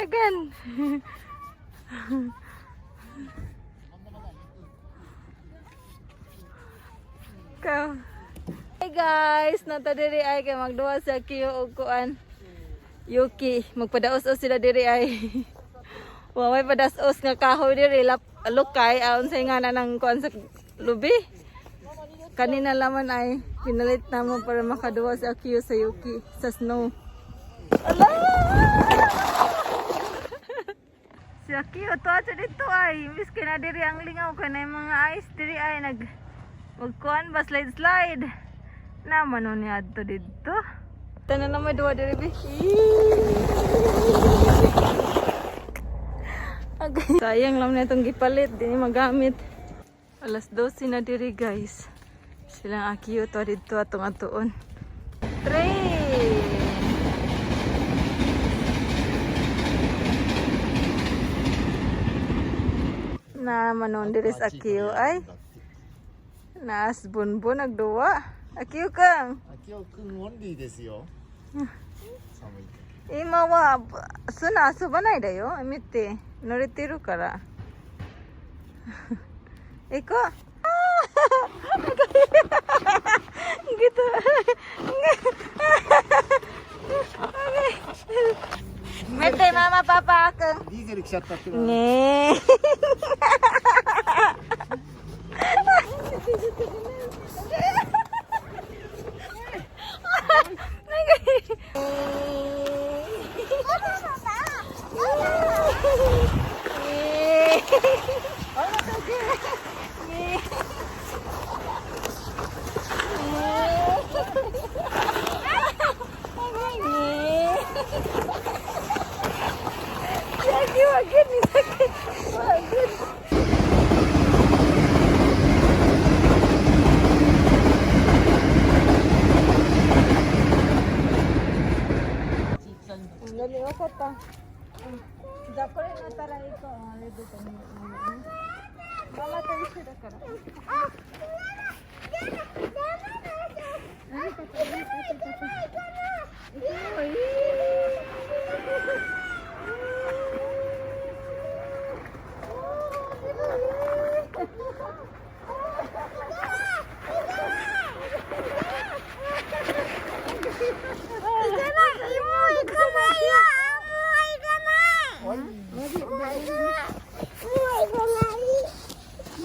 Dagan. Ka. Hey guys, nata diri ay kay magduwa sa Kiyo og kuan. Yuki, magpadaos-os sila diri ay. Wa may padaos-os nga kahoy diri lap lukay aon sa nga na ng kuan sa lubi. Kanina laman ay pinalit namo para makaduwa sa Akiyo sa Yuki sa snow. Ala! Si Akiyo to ato dito ay miski na diri ang lingaw kay na yung mga ice diri ay nag magkuan ba slide slide. Naman ni adto didto. Tanan na may duwa diri bi. Okay. Sayang lang na itong gipalit, di ni magamit. Alas 12 na diri guys. Silang Akiyo to didto atong atuon. Train! Na manon diri sa Akiyo ay. Naas bunbun nagduwa. Akiyo kang. 秋夫くんオンリーですよ。寒いけ今はそんな遊ばないだよ。見て乗れてるから。行こう。gitu. 見てママパパくん。ど。ディーゼル来ちゃったっての。ねえ。じゃあこれのたら行こう。あれどこに。ママと一緒だから。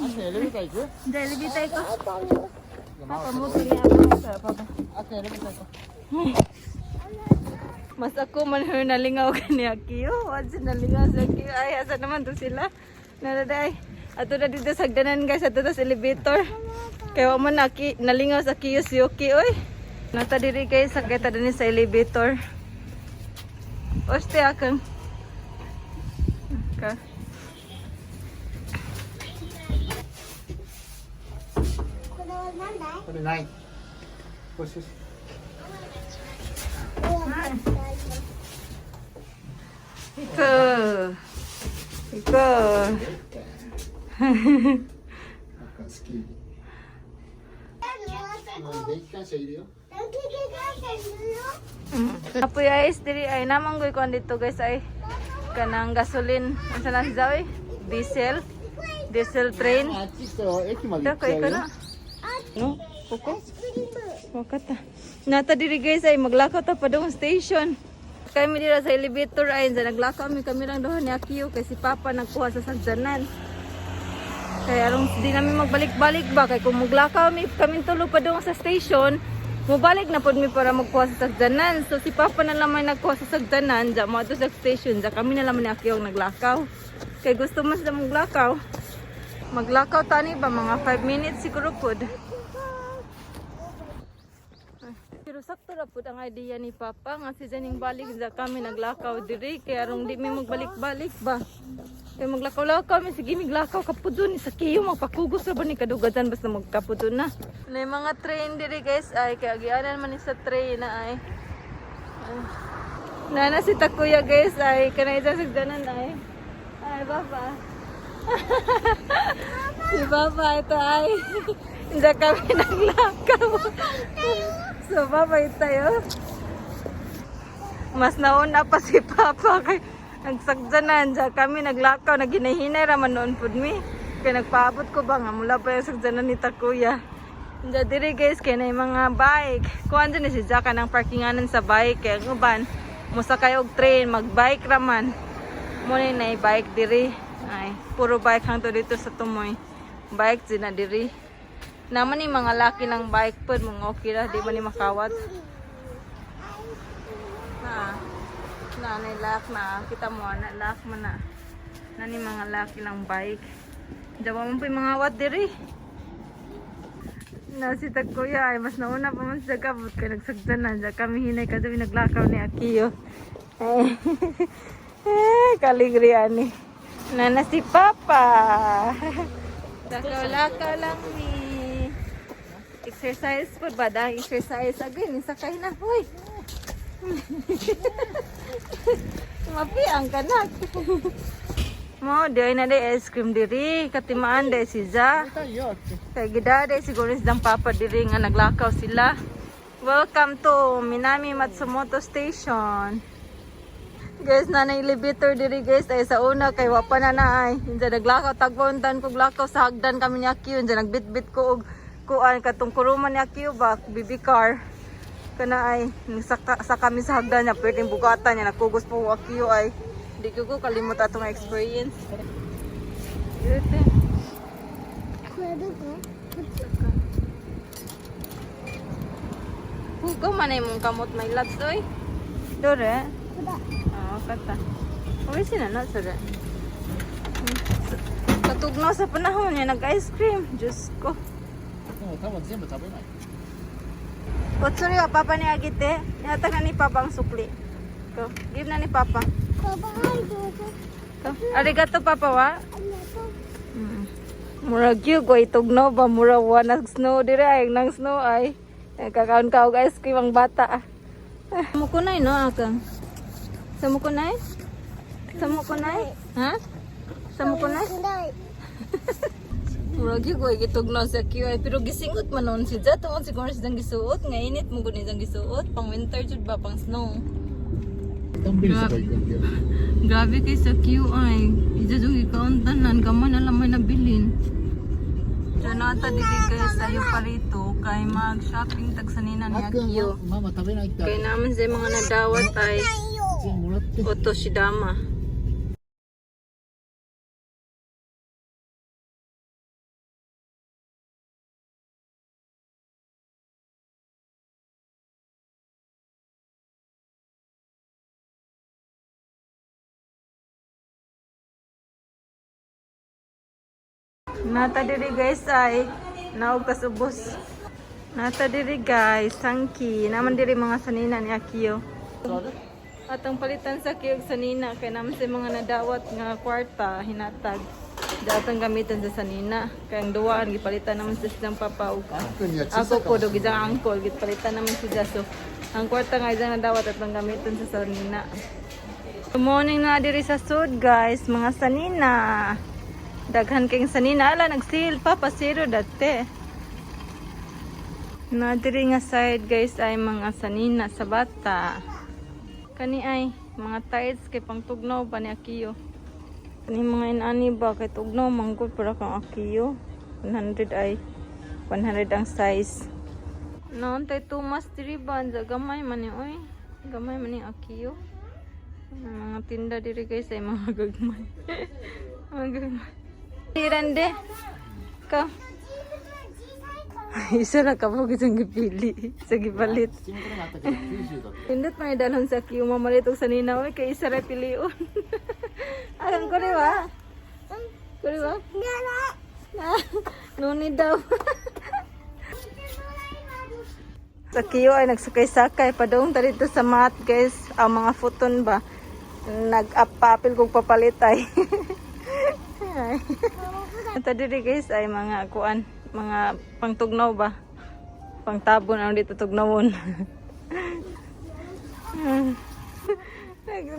あんたエレベーター行く？じゃあエレベーター行こう。パパもう次危ないからパパ。あんたエレベーター行こ Mas ako man her nalingaw kani Akiyo. Wad siya nalingaw sa Akiyo. Ay, asa naman to sila. Naraday. Ato na dito sa hagdanan guys. Ato na sa elevator. Kaya wa man naki, nalingaw sa Akiyo si Yuki. Oy. Nata diri guys. Sakay ta dinhi sa elevator. Oste akang. Ka. う。これない。これし。 Iko. Iko. なんか好き。うん電気機関車いるよ。 Apoy ayos diri ay namanggoy ko dito guys ay kanang gasoline unsa na siya oy? Diesel. Diesel train. あっちと駅まで行 Ito っ ko ちゃう ikaw よ na. No? Kuko? Wakata. Nata diri guys ay maglakaw ta padung station. Kami dira sa elevator ay sa naglakaw mi kami lang duha ni Akiyo kay si Papa nagkuha sa sagdanan. Kaya arong di namin magbalik-balik ba kay kung maglakaw mi kami tulo padung sa station, mubalik na pod mi para magkuha sa sagdanan. So si Papa na lang may nagkuha sa sagdanan, ja mo sa station, ja kami na lang ni Akiyo ang naglakaw. Kay gusto man sila maglakaw. Maglakaw tani ba mga 5 minutes siguro pod. Pero sakto ra pud ang idea ni Papa nga si Janing balik za kami naglakaw diri kay arong di mi magbalik-balik ba. Kay maglakaw-lakaw mi sige miglakaw kapudon ni sa kiyo magpakugos ra ba ni kadugadan basta magkapudon na. Na yung mga train diri guys ay kay agianan man ni sa train na ay. Ay. Nana si Takuya guys ay kanay sa sagdanan ay. Ay Papa. Si Papa ito ay hindi kami naglakaw. So, babay tayo. Mas nauna pa si Papa kay Nagsagdanan dyan kami, naglakaw, naghinay-hinay raman noon pud mi. Kaya nagpaabot ko ba nga mula pa yung sagdanan ni Takuya. Diyan diri guys, kaya na yung mga bike. Kuan dyan ni si Jaka ng parkinganan sa bike. Kaya ang uban, musakay og train, magbike raman. Muna na bike diri. Ay, puro bike hangto dito sa Tumoy. Bike din na diri. Naman ni mga laki ng bike pod, mga okay ra, di ba ni makawat? Na, na, na lock na. Kita mo, na lock mo na. Na ni mga laki ng bike. Diyan mo pa yung mga wat diri. Na si Takuya ay mas nauna pa man siya kabot kay nagsagdan na siya kami hinay kada naglakaw ni Akiyo. Eh, eh kaligri ani. Na na si Papa. Lakaw-lakaw lang ni. Exercise po ba da? Exercise again, sakay na. Hoy. Mapi ang kanak. Mo, di ay na di ice cream diri. Katimaan di si Ja. Kay gida di siguro si Dang Papa diri nga naglakaw sila. Welcome to Minami Matsumoto Station. Guys, na elevator diri guys ay sa una kay wa pa na na ay. Inja naglakaw tagpon tan kog lakaw sa hagdan kami ni Akio. Inja nagbitbit ko og kuan katong kuruman ni Akio ba baby car. Kana ay nagsaka sa kami sa hagdan niya pwedeng bugatan niya nagkugos po ko Akio ay. Di ko ko kalimot atong experience. Ite. これどこ Hugaw man ay mong kamot my loves oy. Dore. これだ Oo, kata. Uy, sina na, sir. Katugnaw sa panahon niya, nag-ice cream. Diyos ko. でも多分全部食べない。 Otsuri wa papa ni Agite. Nihatag na ni Papa ang sukli. Go. Give na ni Papa. こばはいどうぞ Go. Arigato, Papa, wa. ありがとう Murag yun, ko itugnaw ba? Murag wa nag snow dire ay nang snow ay. Kakaon ka og ice cream ang bata. Mukunay no akang. Sa mukunay? Sa mukunay? Ha? Sa mukunay? くらい Murag yun, ko gitugnaw sa QI pero gisingot man noon si Jato tungod siguro siyang gisuot nga init mo gud siyang gisuot pang winter jud ba pang snow. のんびりそこ行くんだよ。 Grabe kay sa QI. Ija jung ikauntanan gamay na lang may nabilin. Jonata dili kay sayo parito kay mag-shopping tag sanina ni あっくん Akio. ママ食べないって。 Kay naman sa mga nadawat ay 全部もらって。 otoshidama. Nata diri guys ay naog tas ubos. Nata diri guys, sangki. Naman diri mga sanina ni Akio. Atong palitan sa kiyog sanina kay naman sa mga nadawat nga kwarta hinatag. Datang gamitan sa sanina kay ang duwaan gipalitan naman sa silang papa ug あっくんには小さ ako いか po もし dog れない isang angkol gipalitan naman si Jaso. Ang kwarta nga isang nadawat atong gamitan sa sanina. Good morning na diri sa sud guys, mga sanina. Daghan kayong sanina ala nag-sale pa pa zero dati. Na diri nga side guys ay mga sanina sa bata. Kani ay mga tights kay pangtugnaw pa ni Akiyo. Kani mga inani ba kay tugnaw manggod para kang Akiyo. 100 ay 100 ang size. Noon tay tumas diri ba Anza, gamay man ni oy. Gamay man ni Akiyo. Ang mga tinda diri guys ay mga gagmay. Mga gagmay. Tirande. Ka. Isa ra ka mo gisang gipili sa gipalit. 土のこもあったけど90だって。 Pindot man dalhon sa kiyo mamalit og sanina oy kay isa ra pilion. Alam ko rin ba? Ko rin ba? Na. Nuni daw. Sa kiyo ay nagsakay-sakay padung ta dito sa mat guys ang mga futon ba nag-apapil kog papalit ay. Ito diri guys ay mga kuan, mga pangtugnaw ba? Pangtabon ang dito tugnawon.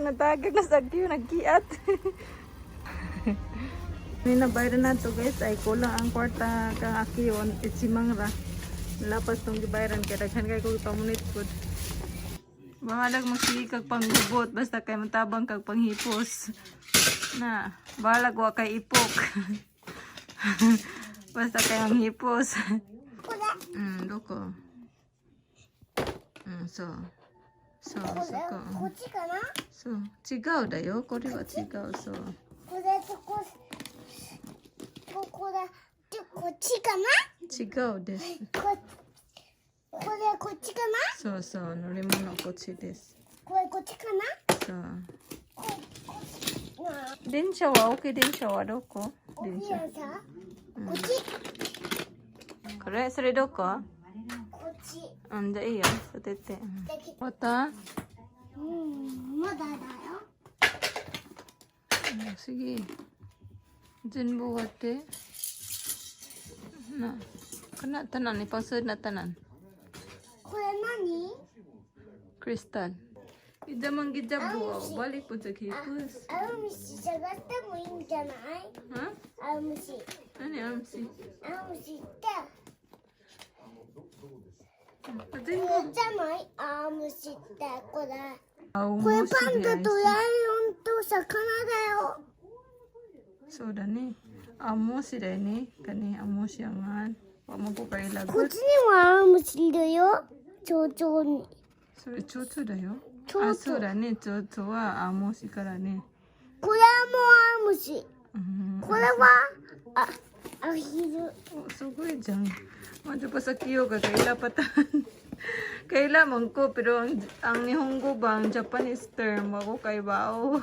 Natagag na sa kiyo, nagkiat. May nabayran na to guys ay kulang ang kwarta kang akiyon itsimang ra. Lapas tong gibayran kay daghan kay kog pamunit pud. Bahalag magsige kag panggubot basta kay matabang kag panghipos. Na, bahalag wa kay ipok. Basta kay manghipos. これ。うん、どこ。うん、そう。そう、これそこ。こっちかな。そう。違うだよ。これは違う、そう。これとこここだでこっちかな。違うです。ここれこっちかな。そうそう、乗り物こっちです。これこっちかな。そう。ここっちな。電車は、大きい電車はどこ？お電車。きやさこっち。これ、それどこ？こっち。うん、じゃあいいよ。捨てて。うん。できまた。うん、まだだよ。うん、次。全部終わって。な。Kana tanan, ipasod na tanan. これ何？ Crystal. Ida man gid buo. Balik po sa hipos. アオムシ探してもいいんじゃない？ Ha? アオムシ。 Ano yung amsi? アオムシって。 全これ部。じゃない？アオムシってこれ。青。これパンダとライオンと魚だよ。そうだね。あもしだよね。Kani amo siya nga. Wa mo ko kay こっ lagot. ちにもアオムシいるよ。蝶々に。それ蝶々だよ。蝶々。あ、そうだね。蝶々はアモシからね。これもアオムシ。うん。これはあアヒル。 Oh, すごいじゃん。Medyo pa sa Kiyo ka, kaila pa tan. Kaila man ko, pero ang 日本語 ba, ang Japanese term, ako kay bao.